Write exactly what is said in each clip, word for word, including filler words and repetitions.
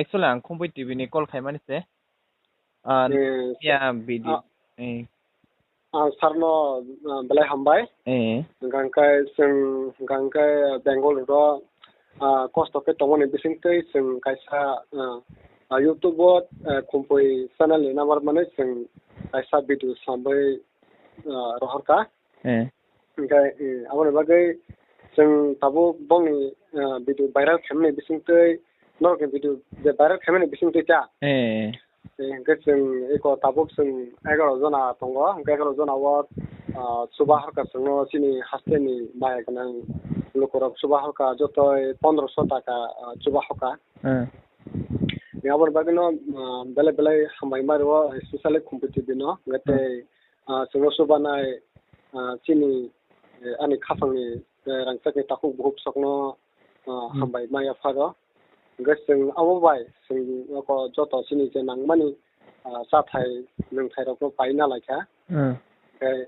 Actually, ang Khumpui T V ni call khaimani se. Ah, eh, ya, bidi. Ah, eh. Ang sarno, ah, belai hambai. Eh. Hwnkhe chwng, hwnkhe Bengal ro, ah, kosto khe tongmani bisingtwi chwng kaisa, ah, ah, YouTube o, ah, Khumpui channel ni namar mani chwng kaisa video sambai, ah, rohorkha. Eh. Hwnkhe, eh, aboni bagwi chwng tabuk bongni, eh, video viral khaimani bisingtwi, norokni video je viral khaimani bisingtwi ta. Eh. Eh, hwnkhe chwng eko tabuk chwng egaroh jona tongo, hwnkhe egaroh jona o, ah, chuba horkha chwngno chini hasteni maya gwnang lukurok chuba horkha jotoi pondroso taka, ah, chuba horkha. Eh. Aboni bagwino, ah, belai belai hambai ma rwo, especially Khumpui T V no, hwnkhe tei ah, chwngno chubanai, ah, chini, eh, ani khasangni, eh, rangchakni takhuk bukhuk sokno, ah, hmm, hambai ma yapharo. Hwnkhe chwng abo bai chwng oko joto chini je nangmani, ah, chathai nwngthairokno paina laikha. Hmm. Hwnkhe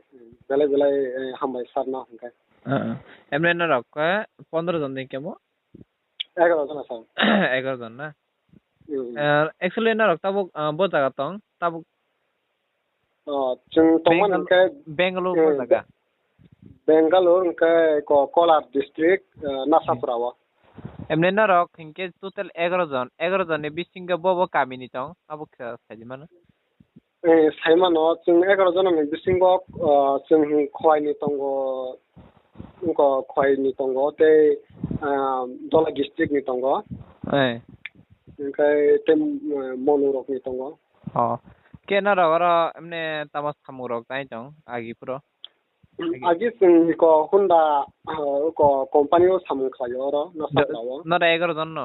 belai belai, eh, hambai sarno hwnkhe. Ah, ah. Emne norok khe pondro jon ni kemo? Egaroh jona sir. Egaroh jon na? Hmm. Eh, actually norok tabuk, ah, bo jaga tong, tabuk Oh, chwng tongmani Bengal-, hwnkhe, Bangalore eh, bo jaga. Bangalore hwnkhe ko-, Kolar district, eh, Nasapura o. Emne norok hinkhe total egaroh jon, egaroh jonni bisingo bo bo kamini tong, abo khe saidi mano. Eh, saimano chwng egaroh jononi bisingo, eh, chwng Khowai ni tongo, wngkha Khowai ni tongo tei, ah, Dholai district ni tongo. Eh. Hwnkhe tei, eh, Monu rok ni tongo. Oh. Khe norok oro emne tamo samung rok tai tong agi phuru? Agi chwng iko Honda, ah, iko company o samung khlaio oro, Nasapura o. Nora egaroh jon no?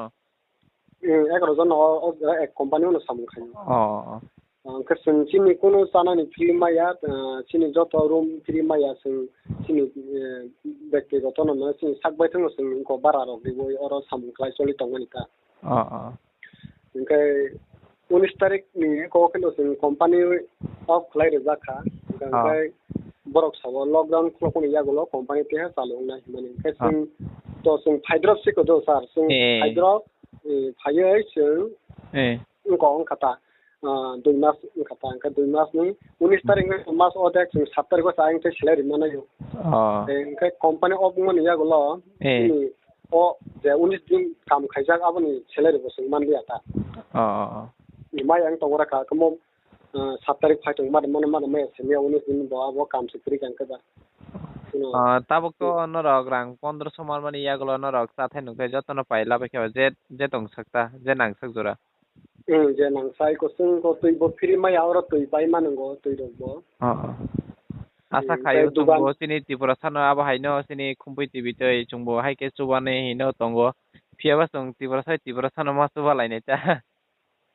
Eh, egaroh jon no o, o, ek company o no samung khlaio. Oh, oh, oh. Ah, hwnkhe chwng chini kunu chanani free maya, ah, chini joto room free maya chwng chini, eh, bektigoto no, no chini sak baithang no chwng iko bara rok riwi oro samung khlai choli tongmani ta. Oh, oh. Hwnkhe unis tarik ni kok no chwng company off khlai rijak kha. Hwnkhe borok sabo lockdown khulokmani yagulo company teha chalu wngnai hinmani. Hwnkhe chwng to chwng phaidrop siko do sir. Chwng phaidrop, eh, phaiwi chwng wngkha wngkha ta, ah, dui mas wngkha ta. Hwnkhe dui mas ni unis tarik ni mas o dek chwng sat tarik o cha wngkhe salary manaio. Hwnkhe company off wngmani yagulo chini o je unis din kam khaijak aboni salary bo chwng manliya ta. Oh, oh, oh. Mai ang tongo rakha, kamo, ah, sat tarik phai tong, mada, mada, mada, maya simiya unis din bo abo kam se kwrwi kang khe ba. Ah, tabuk to norok rang pondroso manmani yagulo norok chathai nukthai jotono pai labai khe ba, je, je tong sakta, je nang sak jora. Hmm, je nang sai ko chwng ko twi bo phiri maya oro twi pai manungo twi rok bo. Oh, oh. Asa khaio tei dugan chwngbo chini Tripura sano abo haino chini Khumpui T V twi chwngbo hai khe chubani hino tongo. Phiya ba chwng Tripura sai Tripura sano ma chuba lainai ta.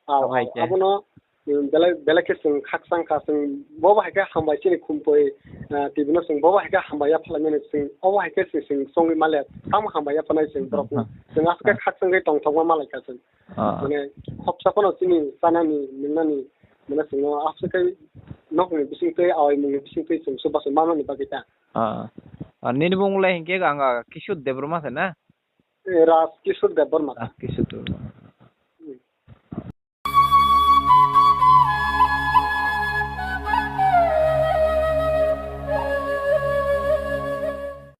Abo hai khe. Abono, mm, belai, belai khe chwng khakchang kha, chwng bobo hai khe hambai chini Khumpui, ah, T V no chwng bobo hai khe hambai ya phalai mani chwng, obo hai khe chwng, chwng chongwi male, tamo hambai ya phanai chwng borok no. Chwng aswk khe khakchang khe tongthokma malai kha chwng. Ah. Mane khopsa phano chini chanani, nwngnani, mane chwngno aswk khe nokni bisingtwi, awaimungni bisingtwi chwng chubachu manmani bagwi ta. Ah. Ah, nini bumung le hinkhe ang, ah, Kishore Debbarma se na? Eh, Raj Kishore Debbarma. Raj Kishore Debbarma.